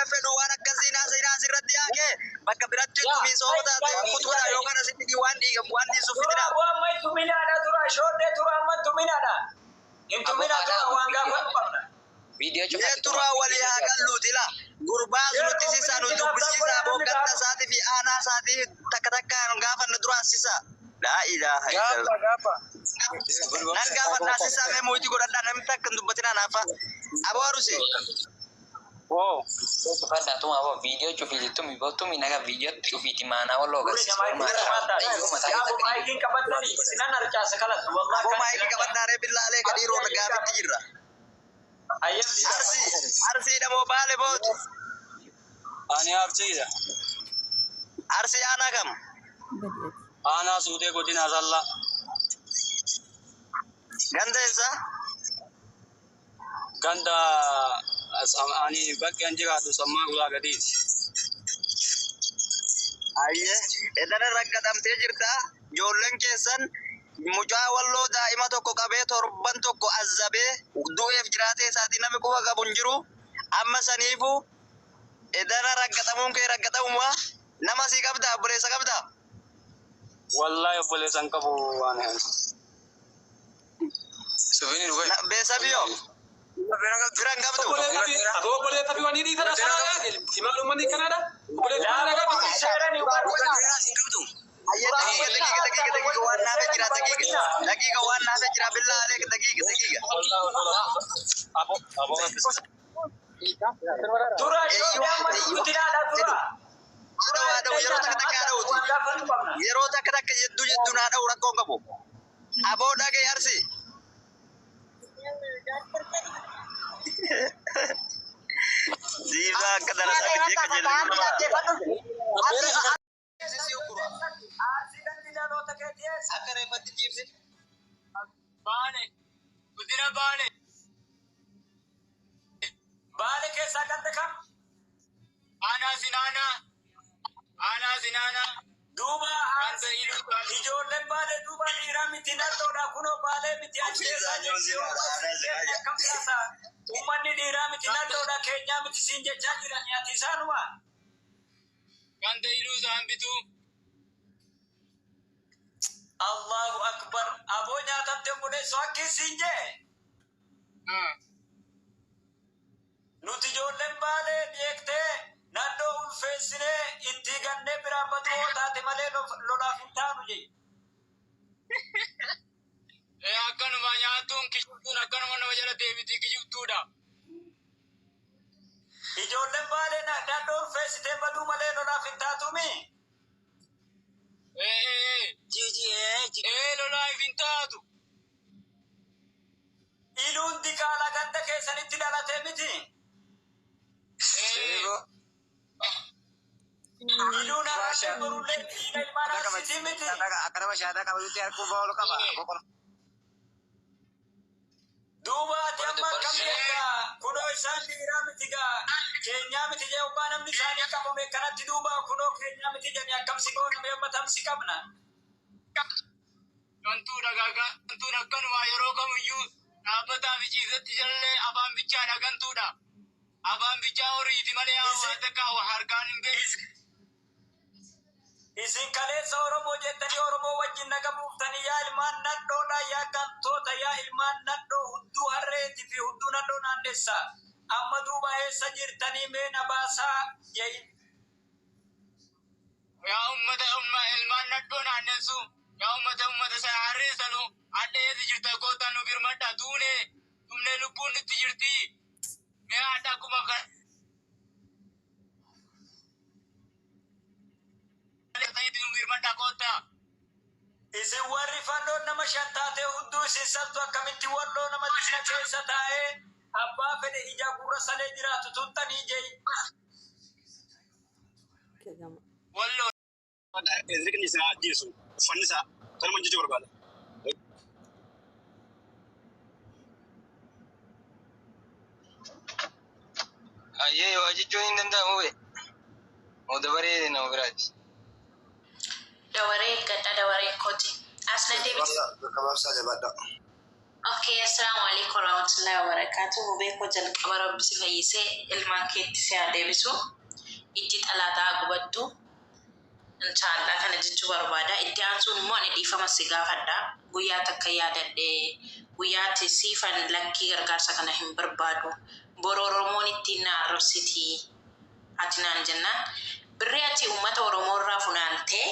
Ani fedhu waan akkasii naasii asirratti yaake bakka biratti tumii sooma taate kutuudha yookaan asitti waan dhiigamu waan dhiisuuf Tura fidina. aboo amma hin tuminaadha tura shoodde tura amma hin tuminaadha. Hin Aboo tumina tura haadha waan gaafatu qabna. viidiyoo Mee cufaati tuma. turaa walii haa galluuti la. Gurbaa nutti sisaa nu dubbisiisaa booggatta isaatii fi aanaa isaatii takka takkaan gaafanna duraan sisaa. Laa ilaaha illallah. Gaafa gaafa. Nan gaafadhaa sisaa mee mootii godhadhaa namni takka hin dubbatinaa naafa. Aboo Arusi. Wow. Cufadhaa tuma aboo viidiyoo cufiiti tumi boo tumi naga viidiyoo cufiiti maanaa walloo Gurri agarsiisa. namaa itti Maanaa maal taate? iyyuu mataa Yaa keessa aboo akka maayikiin qabattanii sinan harcaasa kalas wallahi Aboo kan maayikii qabadhaa ree billaalee gadiiroo gaafitti jirra. Ayyam diida. Arsii Arsiidha moo baale booti? Ani Arsiidha. Arsii aanaa kam? Aanaa suutee godina Asallaa. Ganda eessa? Ganda ani bakki an jiraatu sammaa gulaa gadiiti. Ayyee edana rakkadamtee jirta. Ijoolleen keessan mucaa walloo daa'ima tokko qabee torban tokko azzabee du'eef jiraatee isaatii namni quba qabu hin jiru. Amma saniifu edana rakkatamuun kee rakkatamumaa nama sii qabdaa obboleessa qabdaa? Wallahi obboleessa hin qabu waan. Sufiin dhufee. Beessa biyyoo bira hin qabdu. Obboleessa fi waan hidhii kana sanaa simaan uummanni kanaadha. Obboleessa Laa nagaa aboo seerani hubadhu. Ayyee daqiiqa daqiiqa daqiiqa daqiiqa waan naafee jira daqiiqa daqiiqa waan naafee jira billaa alee daqiiqa daqiiqa. Abo abo. Tura shoodde Eeyyuu amma eeyyuu dubbitinaadha jedhu tura. haadha waa dha'u yeroo takka takka haa dha'uti. Waan gaafatu qabna. Yeroo takka takka jedduu jedduu naa dha'u rakkoon qabu. Aboo dhagee arsi. Ziibaa akka darasaa bitee qajeelli nama. Ciibsi ukura. Arsii gandi dhaloota keetii eessa? Akka reeffatti ciibsi. Baale. Godina baale. Baale keessaa ganda kam? Aanaa sinaanaa. Aanaa sinaanaa. Duuba Ganda iluu baale. ijoolleen baalee duuba dhiiraa miti nadhoodha kunoo baalee miti ajjeesaa jechuun akkam taasa uummanni dhiiraa miti nadhoodha keenyaa miti siin jechaa jiran ati isaanuma. Ganda iluu saambituu. Allahu akbar aboo nyaatamte obboleessoo akki siin jee nuti ijoolleen baalee dhiyeektee nadhoo ulfeessinee itti gannee biraan baduu hoo taate malee lolaaf hin taanu jee. Ee akkanuma nyaatuun kijibtuun akkanuma nama jala deebiti kijibtuudha. Ijoolleen baalee nadhoo ulfeessitee baduu malee lolaaf hin taatumi. Ee ee ee lolaaf hin taatu. Iluun diqaalaa ganda keessanitti dhalatee miti. Ee Iluun har'allee borullee dhiiga ilmaan arsitii miti. Duuba ati amma akkam jettaa kunoo isaan dhiiraa miti gaa keenyaa miti jee ubbaa namni isaanii qabame kanatti duuba kunoo keenyaa miti jedhanii akkam si goona mee amma tamsi qabna. gantuudha gantuun akkanuma yeroo kamiyyuu dhaabbataa fi ciisatti jallee afaan bichaadha gantuudha. Afaan bichaa horiiti malee hawaasa takka harkaan hin beeku. Isin kaleessa Oromoo jettanii Oromoo wajjin naga buuftanii yaa ilmaan nadhoodha yaa gantoota yaa ilmaan nadhoo hudduu harreetii fi hudduu nadhoo naannessa. Amma duuba eessa jirtanii mee na baasaa jee. Yaa ummata umma ilmaan nadhoo naannessu yaa ummata ummata sana harree sanu adda eessa jirta kootaa nu birmadha tuune dhumne lubbuun nutti jirti. Mee adda akkuma kana nu birmadha kootaa. Isin warri fannoon nama shan taatee hudduu isin saltu akkamitti walloo nama xinna keessa taa'ee abbaa fedhe ija gurra salee jiraatu tuttanii jee. Walloo. Riqni isaa ajjeesu uffanni isaa kanuma jechuu barbaada. Ayyee waa jechuun hin danda'amu bee. Moo dabaree nama biraati. Dabaree gadda dabaree kooti. As na deebiti. Gabaabsaa jabaadha. Okay, assalamu alaikum warahmatullahi wabarakatuh. Hubee koo jalqaba Rabbi si fayyisee ilmaan keetti si haa deebisu. Ijji xalaataa gubattu. Inshaallah kana jechuu barbaada. Itti aansuun immoo ani dhiifama si gaafadha. Guyyaa takka yaadadhee guyyaatti siifan lakkii gargaarsa kana hin barbaadu. Boru Oromoon ittiin na arrabsitii. Ati naan jennaan. Birrii ati uummata Oromoo irraa funaantee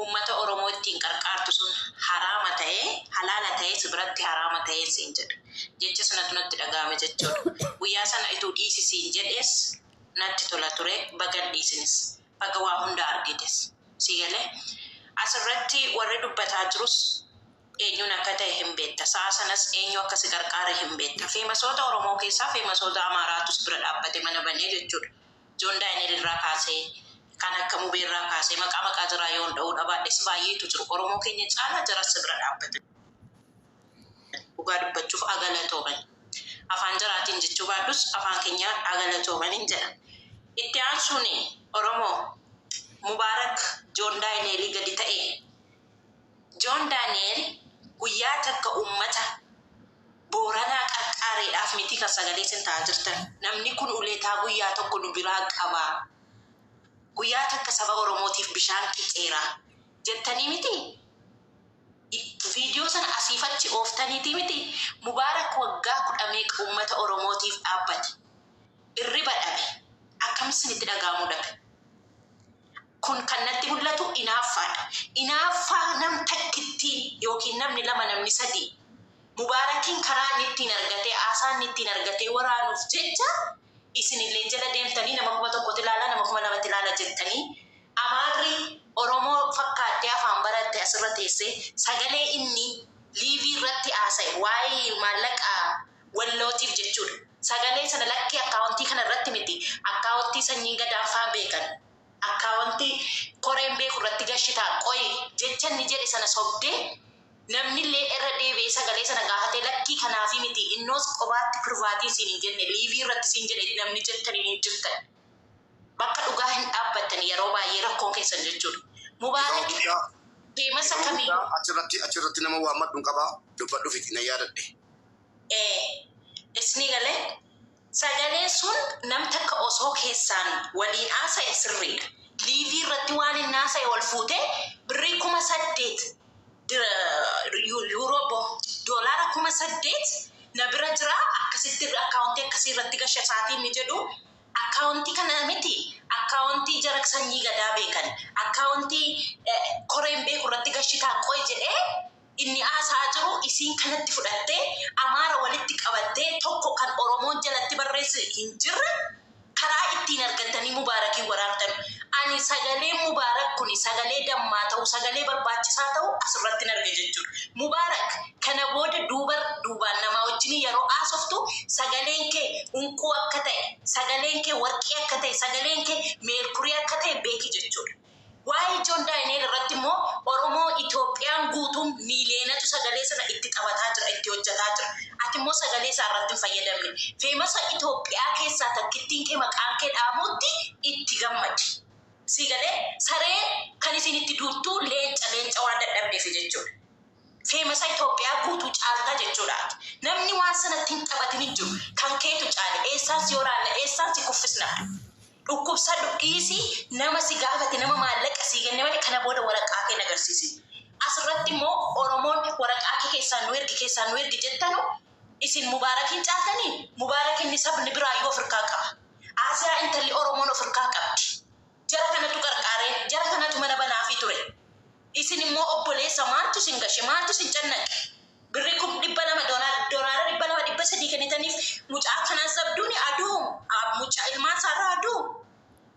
uummata Oromoo ittiin qarqaartu sun haraama ta'ee, halaala ta'ee, si biratti haraama ta'ee siin jedha. Jecha sanatu natti dhaga'ame jechuudha. Guyyaa sana ituu dhiisi siin jedhees natti tola ture, bagan dhiisinis. Baga waa hunda argites. Si galee asirratti warri dubbataa jirus eenyuun akka ta'e hin beekta. Sa'a sanas eenyu akka si qarqaare hin beekta. Famousoota Oromoo keessaa famousoota Amaaraatus bira dhaabbate mana banee jechuudha. Joon Daani'el irraa kaasee, kan akka Mubee irraa kaasee, maqaa maqaa jiraa yoon dha'uu dhabaadhes baay'eetu jiru. Oromoo keenya caalaa jaras bira dhaabbate. Dhugaa dubbachuuf agalatooman. Afaan jaraatiin jechuu baadhus afaan keenya agalatooman jedha. Itti aansuun Oromoo Mubaarak Joon Daani'elii gadi ta'e. Joon Daani'el guyyaa takka uummata Booranaa qarqaareedhaaf miti kan sagalee isin ta'aa jirtan. Namni kun uleetaa guyyaa tokko nu biraa qabaa. Guyyaa takka saba Oromootiif bishaan qiceera jettanii miti. Viidiyoo sana asiifachi ooftaniiti miti. Mubaarak waggaa 10 meeqa uummata Oromootiif dhaabbate. Irriba dhabe. Akkam isinitti dhaga'amuu dhabe? Kun kan natti mul'atu inaaffaadha. Inaaffaa nam takkittiin yookiin namni lama, namni sadii Mubaarakiin karaa inni ittiin argatee, haasaa inni ittiin argatee waraanuuf jecha isinillee jala deemtanii nama 1000tti ilaalaa, nama 2000tti ilaala jettanii, Amaarri Oromoo fakkaattee afaan baratte asirra teessee sagalee inni live irratti haasa'e waa'ee maallaqa Wallootiif jechuudha. Sagalee sana lakkii akkaawuntii kana irratti miti, akkaawuntii sanyiin gadaanfaa beekan, akkaawuntii koreen beeku irratti gashitaa qoyi jecha inni jedhe sana sobdee, namni illee irra deebi'ee sagalee sana gaafatee lakkii kanaafi miti, innoos qobaatti private siin hin jenne, live irratti siin jedhe namni jettanii hin jirtan. Bakka dhugaa hin dhaabbattan yeroo baay'ee rakkoon keessan jechuudha. Yeroo Mubaarak guddaa famousa yeroo kamiyyuu guddaa achirratti nama waammadhuun qabaa dubbadhu fixi, na yaadadhe. Isni galee sagaleen sun nam takka osoo keessaan waliin haasa'e sirriidha. Live irratti waan inni haasa'e ol fuutee birrii 8000, yuuroo bo doolaara 8000 na bira jira, akkasitti akkaawuntii akkasii irratti gasha isaatii inni jedhu akkaawuntii kana miti, akkaawuntii jara sanyii gadaa beekan, akkaawuntii koreen beeku irratti gashitaa qoy jedhee inni haasaa jiru isiin kanatti fudhattee Amaara walitti qabattee tokko kan Oromoon jalatti barreesse hin jirre karaa ittiin argattanii Mubaarakii waraabtan. Ani sagaleen Mubaarak kun sagalee dammaa ta'u, sagalee barbaachisaa ta'u asirratti hin arge jechuudha. Mubaarak, kana booda duuba duubaan namaa wajjin yeroo haasoftu sagaleen kee unquu akka ta'e, sagaleen kee warqii akka ta'e, sagaleen kee meerkurii akka ta'e beeki jechuudha. Waa'ee Joon Daani'el irratti immoo Oromoo Itoophiyaan guutuun miileenatu sagalee sana itti taphataa jira, itti hojjetaa jira. Ati immoo sagalee isaa irratti hin fayyadamne. Famousa Itoophiyaa keessaa takkittiin kee maqaan kee dhaamuutti itti gammadi. Si galee, saree kan isin itti duuttuu leenca leenca waan dadhabdeef jechuudha. Famousa Itoophiyaa guutuu caaltaa jechuudha. Namni waan sanatti hin taphatin hin jiru. Kan keetu caale, eessaan si waraanna, eessaan si kuffisna? Dhukkubsadhu, dhiisii, nama si gaafate, nama maallaqa sii kenne malee kana booda waraqaa kee agarsiisi. Asirratti immoo Oromoon waraqaa kee keessaan nu ergi, keessaan nu ergi jettanu, isin Mubaarakiin caaltanii? Mubaarakiin sabni biraayyuu ofirkaa qaba. Asiyaa intalli Oromoon ofirkaa qabdi. Jara kanatu qarqaaree, jara kanatu mana banaafii ture. Isin immoo obboleessa maaltu isin gashe, maaltu isin cannaqe? Birrii 200,000, doolaara 200, 300 kennitaniif mucaa kanaan zabduuni aduu mucaa ilmaan isaarraa aduu.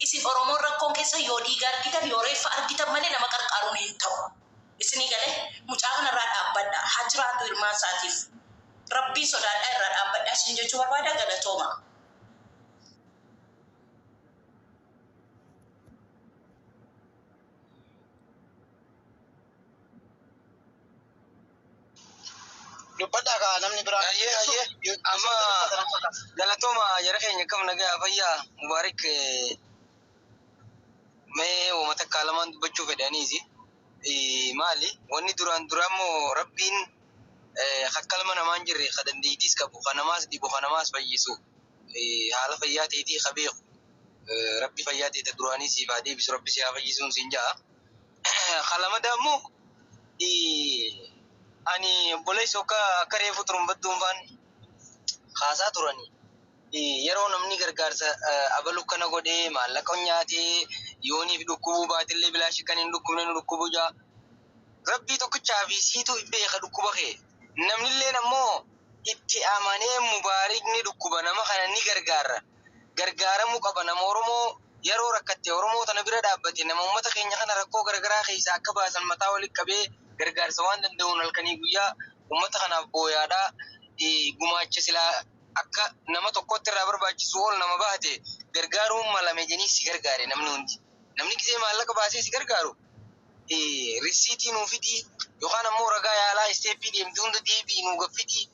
Isin Oromoon rakkoon keessa yoo dhiiga argitan, yoo reeffa argitan malee nama qarqaaruun hin ta'u. Isinii galee, mucaa kanarraa dhaabbadha. Haa jiraatu ilmaan isaatiif. Rabbiin sodaadhaa, irraa dhaabbadhaa isin jechuu barbaada, galatooma. Dubbadhaa kaa namni biraa. Ayyee, ayyee. Amma galatooma jara keenya, kam nagaa fayyaa? Mubaarik, mee uumata akka lamaan dubbachuu fedhaniisi. Maali wanni duraan duraa immoo Rabbiin Kakkalma namaa hin jirre, ka dandeettiis qabu, ka namaas dhibu, ka namaas fayyisu, haala fayyaa ta'eetii ka beeku. Rabbi fayyaa ta'e ta duraanii siif haa deebisu, Rabbi si haa fayyisuun siin ja'a. Kalamada ammoo ani obboleessi akka reefu turumbadduun faan haasaa turani. Yeroo namni gargaarsa abalu kana godhee maallaqa nyaatee yooniif dhukkubuu baatillee bilaashi kan hin dhukkubne nu dhukkubuu jaa. Rabbii tokkichaa fi siitu beeka dhukkuba kee. Namnilleen ammoo itti amanee mubaarikni dhukkuba nama kana ni gargaara. Gargaaramuu qaba nama Oromoo yeroo rakkatte Oromoo tana bira dhaabbate, nama uummata keenya kana rakkoo garagaraa keessaa akka baasan mataa walitti qabee gargaarsa waan danda'uun halkanii guyyaa uummata kanaaf booyaadhaa gumaacha silaa akka nama tokkotti irraa barbaachisu ol nama baate gargaaruun malame jedhanii si gargaare namni hundi. Namni gisee maallaqa baasee si gargaaru risiitii nuu fidii yookaan ammoo ragaa yaalaa isteeppii deemte hunda deebii nuu gaffidii.